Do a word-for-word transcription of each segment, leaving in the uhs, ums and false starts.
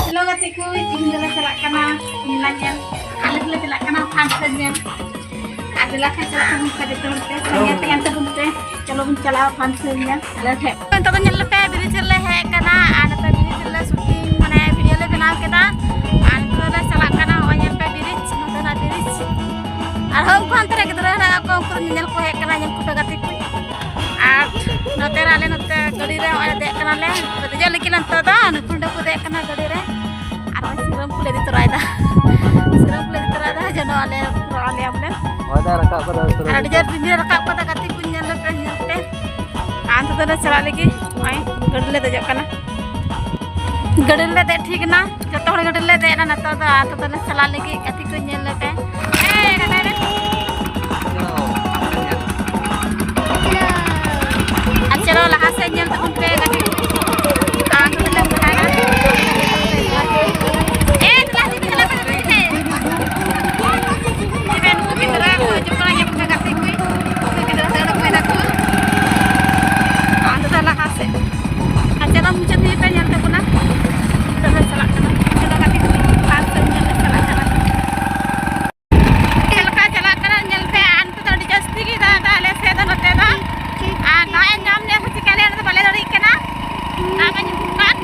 Hello ᱜᱟᱛᱮ ᱠᱚ, ᱛᱮᱦᱮᱧ ᱫᱚᱞᱮ ᱪᱟᱞᱟᱜ ᱠᱟᱱᱟ ᱢᱮᱞᱟ ᱧᱮᱞ᱾ ᱟᱞᱮ ᱫᱚᱞᱮ ᱪᱟᱞᱟᱜ ᱠᱟᱱᱟ function ᱧᱮᱞ᱾ ᱟᱨ ᱫᱮᱞᱟ ᱠᱷᱟᱱ ᱪᱟᱞᱟᱜ ᱛᱟᱵᱚᱱ ᱯᱮ ᱡᱚᱛᱚ ᱦᱚᱲ ᱛᱮ, ᱥᱟᱸᱜᱮ ᱛᱟᱦᱮᱱ ᱛᱟᱵᱚᱱ ᱯᱮ᱾ ᱪᱚᱞᱚ ᱵᱚᱱ ᱪᱟᱞᱟᱜᱼᱟ function ᱧᱮᱞ ᱟᱞᱮ ᱴᱷᱮᱱ᱾ ᱱᱤᱛᱚᱜ ᱫᱚ ᱧᱮᱞ ᱯᱮ, bridge ᱨᱮᱞᱮ ᱦᱮᱡ ᱟᱠᱟᱱᱟ ᱟᱨ ᱱᱤᱛᱚᱜ bridge ᱨᱮᱞᱮ shooting, ᱢᱟᱱᱮ video ᱞᱮ ᱵᱮᱱᱟᱣ ᱠᱮᱫᱟ᱾ ᱟᱨ ᱱᱤᱛᱚᱜ ᱫᱚᱞᱮ ᱪᱟᱞᱟᱜ ᱠᱟᱱᱟ, ᱱᱚᱜᱼᱚᱭ ᱧᱮᱞ ᱯᱮ bridge, ᱱᱚᱛᱮᱱᱟᱜ bridge᱾ ᱟᱨᱦᱚᱸ ᱩᱱᱠᱩ ᱦᱟᱱᱛᱮ ᱨᱮ ᱜᱤᱫᱽᱨᱟᱹ ᱦᱮᱱᱟᱜ ᱠᱚ, ᱩᱱᱠᱩ ᱧᱮᱧᱮᱞ ᱠᱚ ᱦᱮᱡ ᱟᱠᱟᱱᱟ, ᱧᱮᱞ ᱠᱚᱯᱮ ᱜᱟᱛᱮ ᱠᱚ᱾ ᱟᱨ ᱱᱚᱛᱮ ᱨᱮ ᱟᱞᱮ ᱱᱚᱛᱮ ᱜᱟᱹᱰᱤ ᱨᱮ ᱱᱚᱜᱼᱚᱭ ᱞᱮ ᱫᱮᱡ ᱠᱟᱱᱟᱞᱮ, ᱫᱮᱡᱚᱜ ᱞᱟᱹᱜᱤᱫ ᱱᱤᱛᱚᱜ ᱫᱚ ᱱᱩᱠᱩ ᱱᱚᱰᱮ ᱠᱚ ᱫᱮᱡ ᱠᱟᱱᱟ ᱜᱟᱹᱰᱤ ᱨᱮ᱾ ᱟᱨ ᱱᱚᱜᱼᱚᱭ ᱥᱤᱨᱟᱹᱢ ᱠᱚᱞᱮ ᱤᱫᱤ ᱛᱚᱨᱟᱭᱮᱫᱟ, ᱥᱤᱨᱟᱹᱢ ᱠᱚᱞᱮ ᱤᱫᱤ ᱛᱚᱨᱟᱭᱮᱫᱟ, ᱡᱮᱱᱚ ᱟᱞᱮ ᱯᱩᱨᱟᱹ ᱟᱞᱮᱭᱟ ᱵᱚᱞᱮ᱾ ᱦᱚᱭ ᱫᱟᱭ ᱨᱟᱠᱟᱵ ᱠᱟᱫᱟ, ᱥᱤᱨᱟᱹᱢ ᱟᱨ ᱟᱹᱰᱤ ᱡᱳᱨ ᱨᱤᱢᱤᱞ ᱨᱟᱠᱟᱵ ᱠᱟᱫᱟ ᱜᱟᱛᱮ ᱠᱚ, ᱧᱮᱞ ᱫᱚᱯᱮ ᱧᱮᱞ ᱯᱮ᱾ ᱟᱨ ᱱᱤᱛᱚᱜ ᱫᱚᱞᱮ ᱪᱟᱞᱟᱜ ᱞᱟᱹᱜᱤᱫ, ᱱᱚᱜᱼᱚᱭ ᱜᱟᱹᱰᱤ ᱞᱮ ᱫᱮᱡᱚᱜ ᱠᱟᱱᱟ, ᱜᱟᱹᱰᱤ ᱨᱮᱞᱮ ᱫᱮᱡ ᱴᱷᱤᱠ ᱮᱱᱟ, ᱡᱚᱛᱚ ᱦᱚᱲ ᱜᱟᱹᱰᱤ ᱨᱮᱞᱮ ᱫᱮᱡ ᱮᱱᱟ᱾ ᱱᱤᱛᱚᱜ ᱫᱚ ᱟᱨ ᱱᱤᱛᱚᱜ ᱫᱚᱞᱮ ᱪᱟᱞᱟᱜ ᱞᱟᱹᱜᱤᱫ ᱜᱟᱛᱮ ᱠᱚ, ᱧᱮᱞ ᱞᱮᱯᱮ᱾ ᱮᱭ, ᱜᱟᱹᱰᱤ ᱨᱮ᱾ ᱟᱨ ᱪᱚᱞᱚ ᱞᱟᱦᱟ ᱥᱮᱫ ᱧᱮᱞ ᱛᱟᱵᱚᱱ ᱯᱮ ᱜᱟᱛᱮ ᱠᱚ᱾ ᱟᱨ ᱱᱤᱛᱚᱜ ᱫᱚᱞᱮ ᱯᱷᱮᱰ ᱮᱱᱟ᱾ ᱮᱭ, ᱫᱮᱞᱟ ᱦᱤᱡᱩᱜ ᱯᱮ, ᱫᱮᱞᱟ ᱯᱮ, ᱫᱮᱞᱟ ᱯᱮ᱾ ᱪᱮᱫ ᱯᱮ ᱱᱩᱠᱩ ᱜᱤᱫᱽᱨᱟᱹ ᱠᱚ ᱦᱤᱡᱩᱜ ᱠᱟᱱᱟ, ᱧᱮᱞ ᱯᱮ ᱜᱟᱛᱮ ᱠᱚ᱾ ᱱᱩᱠᱩ ᱜᱤᱫᱽᱨᱟᱹ ᱫᱟᱹᱲ ᱟᱹᱜᱩᱭ ᱫᱟᱠᱚ᱾ ᱟᱨ ᱱᱤᱛᱚᱜ ᱫᱚ ᱞᱟᱦᱟ ᱥᱮᱫ᱾ ᱟᱨ ᱪᱚᱞᱚ ᱢᱩᱪᱟᱹᱫ ᱦᱩᱭᱩᱜ ᱯᱮ ᱧᱮᱞ ᱛᱟᱵᱚᱱᱟ᱾ ᱱᱤᱛᱚᱜ ᱞᱮ ᱪᱟᱞᱟᱜ ᱠᱟᱱᱟ᱾ ᱪᱚᱞᱚ ᱜᱟᱛᱮ ᱠᱚ, ᱯᱷᱟᱱᱥ ᱧᱮᱞ ᱞᱮ ᱪᱟᱞᱟᱜ ᱠᱟᱱᱟ᱾ ᱪᱮᱫ ᱞᱮᱠᱟ ᱪᱟᱞᱟᱜ ᱠᱟᱱᱟ ᱧᱮᱞ ᱯᱮ᱾ ᱟᱨ ᱱᱤᱛᱚᱜ ᱫᱚ ᱟᱹᱰᱤ ᱡᱟᱹᱥᱛᱤ ᱜᱮ ᱫᱟᱜ ᱮᱫᱟ ᱟᱞᱮ ᱥᱮᱫ ᱫᱚ, ᱱᱚᱛᱮ ᱫᱚ᱾ ᱟᱨ ᱫᱟᱜ ᱮ ᱧᱟᱢ ᱞᱮᱭᱟ ᱥᱮ ᱪᱤᱠᱟᱹ ᱞᱮᱭᱟ, ᱚᱱᱟ ᱫᱚ ᱵᱟᱞᱮ ᱫᱟᱲᱮᱭᱟᱜ ᱠᱟᱱᱟ᱾ ᱫᱟᱜ ᱢᱟ ᱧᱩᱨᱩᱜ ᱠᱟᱱ᱾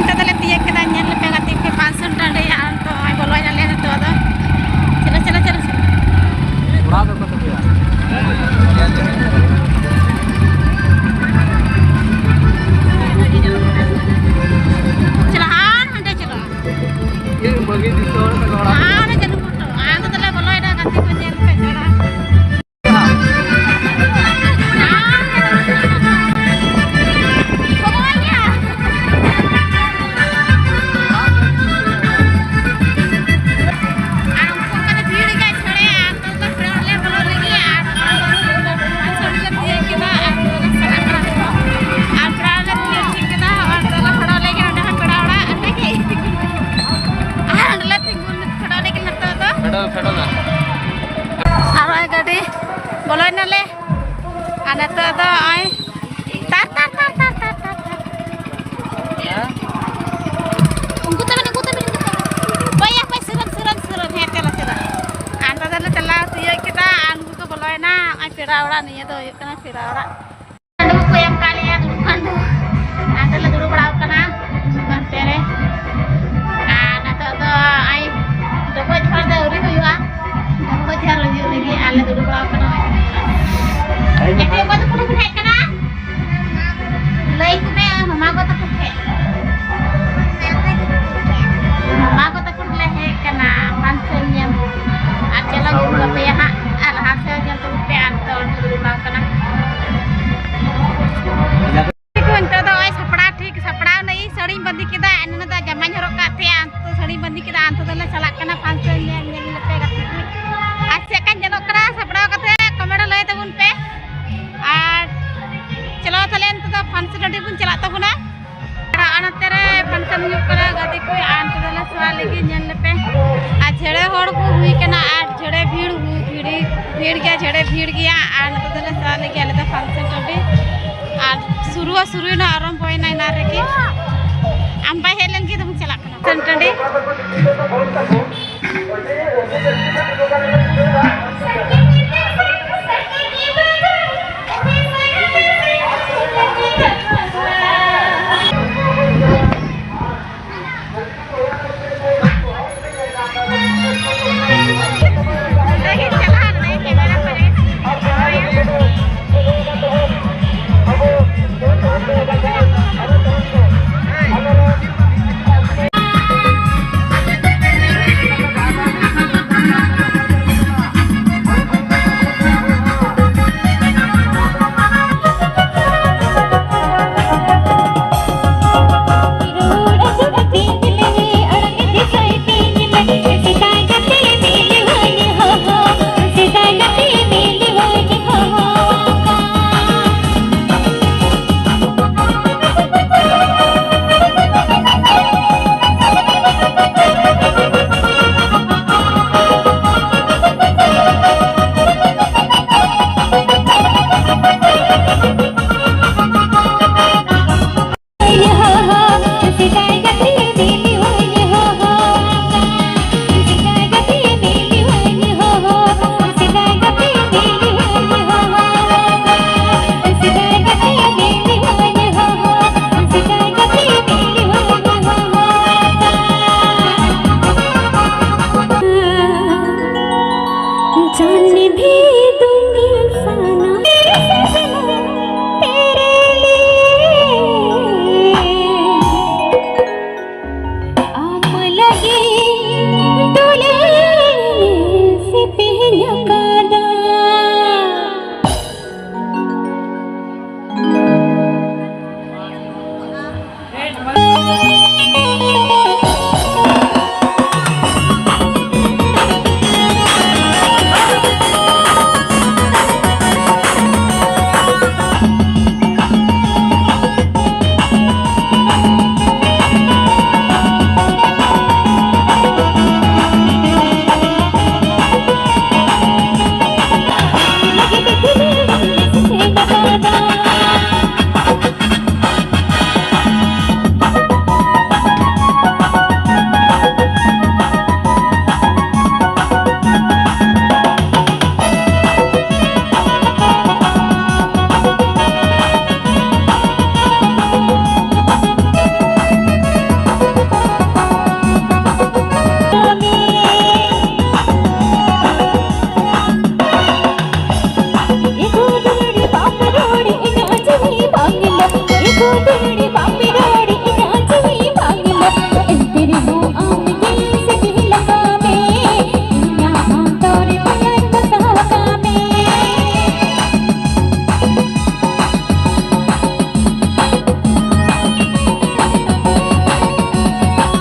ᱱᱤᱛᱚᱜ ᱫᱚᱞᱮ ᱛᱤᱭᱟᱹᱜ ᱠᱮᱫᱟ, ᱧᱮᱞ ᱞᱮᱯᱮ ᱜᱟᱛᱮ ᱠᱚ, ᱯᱷᱟᱱᱥᱚᱱ ᱴᱟᱺᱰᱤ᱾ ᱟᱨ ᱱᱤᱛᱚᱜ ᱱᱚᱜᱼᱚᱭ ᱵᱚᱞᱚᱭ ᱱᱟᱞᱮ ᱱᱤᱛᱚᱜ ᱫᱚ᱾ ᱪᱚᱞᱚ, ᱪᱚᱞᱚ, ᱪᱚᱞᱚ, ᱪᱚᱞᱚ᱾ ᱚᱲᱟᱜ ᱫᱚ ᱚᱠᱟ ᱛᱟᱯᱮᱭᱟ? ᱪᱚᱞᱚ, ᱟᱨ ᱦᱟᱸᱰᱮ ᱪᱚᱞᱚ᱾ ᱤᱧ ᱵᱟᱹᱜᱤ ᱫᱤᱥᱟᱹ ᱦᱚᱲ ᱛᱟᱠᱚ ᱚᱲᱟᱜ᱾ ᱟᱨ ᱦᱟᱸᱰᱮ ᱪᱚᱞᱚ, ᱯᱷᱳᱴᱳ᱾ ᱟᱨ ᱱᱤᱛᱚᱜ ᱫᱚᱞᱮ ᱵᱚᱞᱚᱭᱮᱱᱟ ᱜᱟᱛᱮ ᱠᱚ, ᱧᱮᱞ ᱯᱮ ᱪᱚᱞᱚ᱾ ᱟᱨ ᱱᱚᱜᱼᱚᱭ ᱜᱟᱹᱰᱤ ᱵᱚᱞᱚᱭᱮᱱᱟᱞᱮ᱾ ᱟᱨ ᱱᱤᱛᱚᱜ ᱫᱚ ᱱᱚᱜᱼᱚᱭ ᱛᱟᱨ, ᱛᱟᱨ, ᱛᱟᱨ᱾ ᱩᱱᱠᱩ ᱛᱟᱵᱮᱱ, ᱩᱱᱠᱩ ᱛᱟᱵᱮᱱ, ᱩᱱᱠᱩ ᱛᱟᱵᱮᱱ᱾ ᱦᱟᱯᱳᱭ, ᱦᱟᱯᱳᱭ, ᱥᱩᱨᱟᱱ, ᱥᱩᱨᱟᱱ, ᱥᱩᱨᱟᱱ᱾ ᱦᱮᱸ, ᱪᱚᱞᱚ, ᱪᱚᱞᱚ᱾ ᱟᱨ ᱱᱤᱛᱚᱜ ᱫᱚᱞᱮ ᱪᱟᱞᱟᱣ ᱛᱤᱭᱳᱜ ᱠᱮᱫᱟ᱾ ᱟᱨ ᱩᱱᱠᱩ ᱠᱚ ᱵᱚᱞᱚᱭᱮᱱᱟ᱾ ᱱᱚᱜᱼᱚᱭ ᱯᱮᱲᱟ ᱚᱲᱟᱜ, ᱱᱤᱭᱟᱹ ᱫᱚ ᱦᱩᱭᱩᱜ ᱠᱟᱱᱟ ᱯᱮᱲᱟ ᱚᱲᱟᱜ᱾ ᱫᱩᱲᱩᱵ ᱠᱚ ᱮᱢ ᱟᱠᱟᱫ ᱞᱮᱭᱟ, ᱫᱩᱲᱩᱵ ᱠᱷᱟᱱ ᱫᱚ᱾ ᱟᱨ ᱱᱚᱛᱮ ᱞᱮ ᱫᱩᱲᱩᱵ ᱵᱟᱲᱟ ᱟᱠᱟᱱᱟ ᱱᱚᱛᱮ ᱨᱮ᱾ ᱟᱨ ᱱᱤᱛᱚᱜ ᱫᱚ ᱱᱚᱜᱼᱚᱭ ᱰᱚᱵᱚᱜ ᱡᱚᱦᱟᱨ ᱫᱚ ᱟᱹᱣᱨᱤ ᱦᱩᱭᱩᱜᱼᱟ᱾ ᱰᱚᱵᱚᱜ ᱡᱚᱦᱟᱨ ᱦᱩᱭᱩᱜ ᱞᱟᱹᱜᱤᱫ ᱟᱨ ᱞᱮ ᱫᱩᱲᱩᱵ ᱵᱟᱲᱟ ᱟᱠᱟᱱᱟ᱾ ᱮᱱᱛᱮ ᱚᱠᱚᱭ ᱫᱚ ᱠᱩᱞᱤ ᱠᱚ ᱦᱮᱡ ᱠᱟᱱᱟ? ᱞᱟᱹᱭ ᱠᱚ ᱢᱮ, ᱢᱟᱢᱟ ᱜᱚ ᱛᱟᱠᱚ ᱴᱷᱮᱡ᱾ ᱢᱟᱢᱟ ᱜᱚ ᱛᱟᱠᱚ ᱞᱮ ᱦᱮᱡ ᱠᱟᱱᱟ function ᱧᱮᱞ᱾ ᱟᱨ ᱪᱟᱞᱟᱣ ᱦᱩᱭᱩᱜ ᱛᱟᱯᱮᱭᱟ ᱦᱟᱸᱜ᱾ ᱟᱨ ᱞᱟᱦᱟ ᱥᱮᱫ ᱧᱮᱞ ᱛᱟᱵᱚᱱ ᱯᱮ, ᱟᱨ ᱱᱤᱛᱚᱜ ᱚᱸᱰᱮ ᱫᱚ ᱵᱟᱝ ᱠᱟᱱᱟ᱾ ᱱᱤᱛᱚᱜ ᱫᱚ ᱱᱚᱜᱼᱚᱭ ᱥᱟᱯᱲᱟᱣ ᱴᱷᱤᱠ ᱥᱟᱯᱲᱟᱣ ᱱᱟᱹᱧ, ᱥᱟᱹᱲᱤᱧ ᱵᱟᱸᱫᱮ ᱠᱮᱫᱟ, ᱮᱱᱟᱱ ᱫᱚ ᱡᱟᱢᱟᱧ ᱦᱚᱨᱚᱜ ᱠᱟᱜ ᱛᱟᱦᱮᱸᱜᱼᱟ, ᱱᱤᱛᱚᱜ ᱥᱟᱹᱲᱤᱧ ᱵᱟᱸᱫᱮ ᱠᱮᱫᱟ, ᱱᱤᱛᱚᱜ ᱫᱚᱞᱮ ᱪᱟᱞᱟᱜ ᱠᱟᱱᱟ function ᱧᱮᱞ, ᱧᱮᱞ ᱞᱮᱯᱮ ᱜᱟᱛᱮ ᱠᱚ᱾ ᱟᱨ ᱪᱮᱫ ᱞᱮᱠᱟᱧ ᱧᱮᱞᱚᱜ ᱠᱟᱱᱟ ᱥᱟᱯᱲᱟᱣ ᱠᱟᱛᱮ comment ᱨᱮ ᱞᱟᱹᱭ ᱛᱟᱵᱚᱱ ᱯᱮ᱾ ᱟᱨ ᱪᱚᱞᱚ ᱛᱟᱦᱞᱮ ᱱᱤᱛᱚᱜ ᱫᱚ function ᱴᱟᱺᱰᱤ ᱵᱚᱱ ᱪᱟᱞᱟᱜ ᱛᱟᱵᱚᱱᱟ᱾ ᱟᱨ ᱱᱚᱛᱮ ᱨᱮ function ᱦᱩᱭᱩᱜ ᱠᱟᱱᱟ ᱜᱟᱛᱮ ᱠᱚ, ᱟᱨ ᱱᱤᱛᱚᱜ ᱫᱚᱞᱮ ᱥᱟᱞᱟᱜ ᱞᱟᱹᱜᱤᱫ, ᱧᱮᱞ ᱞᱮᱯᱮ᱾ ᱟᱨ ᱡᱷᱮᱲᱮ ᱦᱚᱲ ᱠᱚ ᱦᱩᱭ ᱠᱟᱱᱟ, ᱟᱨ ᱡᱷᱮᱲᱮ ᱵᱷᱤᱲ, ᱵᱷᱤᱲ, ᱵᱷᱤᱲ ᱜᱮᱭᱟ, ᱡᱷᱮᱲᱮ ᱵᱷᱤᱲ ᱜᱮᱭᱟ᱾ ᱟᱨ ᱱᱤᱛᱚᱜ ᱫᱚᱞᱮ ᱥᱟᱞᱟᱜ ᱞᱟᱹᱜᱤᱫ ᱟᱞᱮ ᱫᱚ function ᱴᱟᱺᱰᱤ᱾ ᱟᱨ ᱥᱩᱨᱩ ᱦᱚᱸ ᱥᱩᱨᱩᱭᱮᱱᱟ, ᱟᱨᱟᱢᱵᱚᱭᱮᱱᱟ ᱮᱱᱟᱝ ᱨᱮᱜᱮ᱾ ᱟᱢ ᱵᱟᱭ ᱦᱮᱡ ᱞᱮᱱ ᱜᱮ ᱛᱚᱵᱚᱱ ᱪᱟᱞᱟᱜ ᱠᱟᱱᱟ function ᱴᱟᱺᱰᱤ᱾